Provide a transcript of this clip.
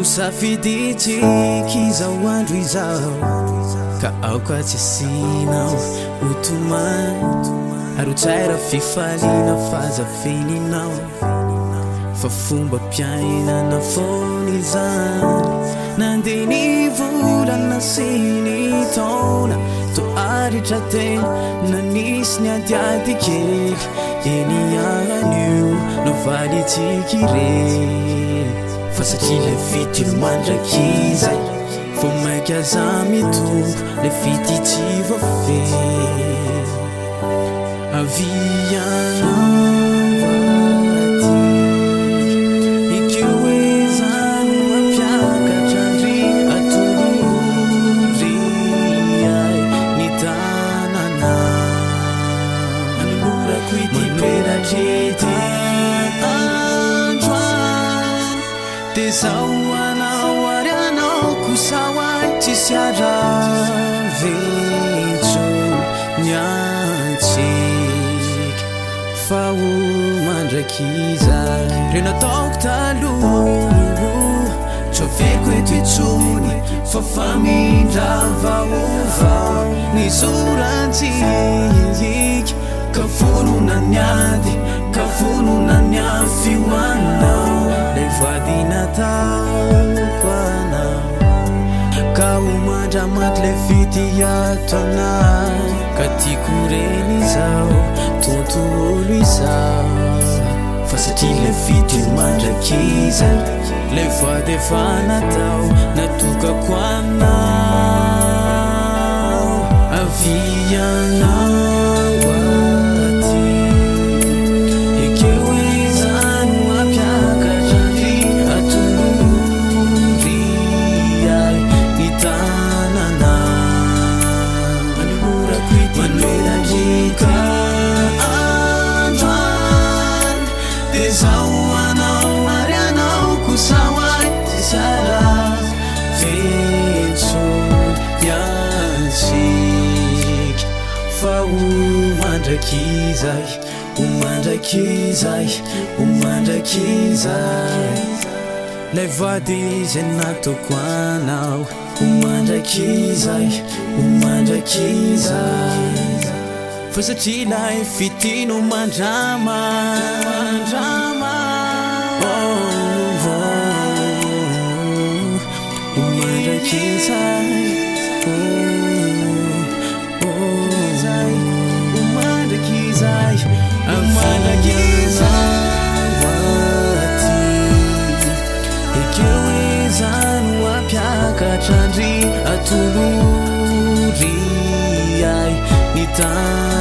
Safidintsika izao andro izao ka aoka tsy asianao ho tomany ary ho tsara fifaliana fa aza afeninao fa fombam-piainana foana izany. Nandeha ny volana sy ny taona toa aritra tena na nisy ny adiady kely eny ihany io novalintsika ireny. Fa satria ilay fitia no mandrakizay vao mainka aza mitombo ilay fitia tsy voafehy. Avia anao aty Ekeo hoe za no hampiakatra ndry Atolory ahy ny tanana Anolorako ity peratra ity androany Dia zaho ho anao ary anao kosa ho ahy Tsisy haravy intsony ny antsika Fa ho mandrakizay Ireo nataoko taloha Tsy averiko eto intsony Fa famindra vaovao Ny zorantsika Ka vonona ny ady Ka vonona ny afy ho anao Lay voady nataoko anao Ka ho mandramaty lay fitia ato anay Ka tiako reny izao tontolo izao Fa satria lay fitia mandrakizay Lay voady efa natao natokako anao Avia anao aty Ekeo izany ho hampiakatra ny atolory ahy ny tanana Manolorako ity manolorako androany Dia zaho ho anao ary anao kosa ho ahy Tsy zara Ventso ny antsika fa ho mandrakizay, ho mandrakizay, ho mandrakizay. Lay vady izay nataoko anao, ho mandrakizay, ho mandrakizay. Fa satria ilay fitia no mandrama, mandrama, oh, oh, oh, mandrakizay, oh, oh, oh, mandrakizay, oh, mandrakizay. Aty, ekeo izany ho hampiakatra ndry atolory ahy ny tanana.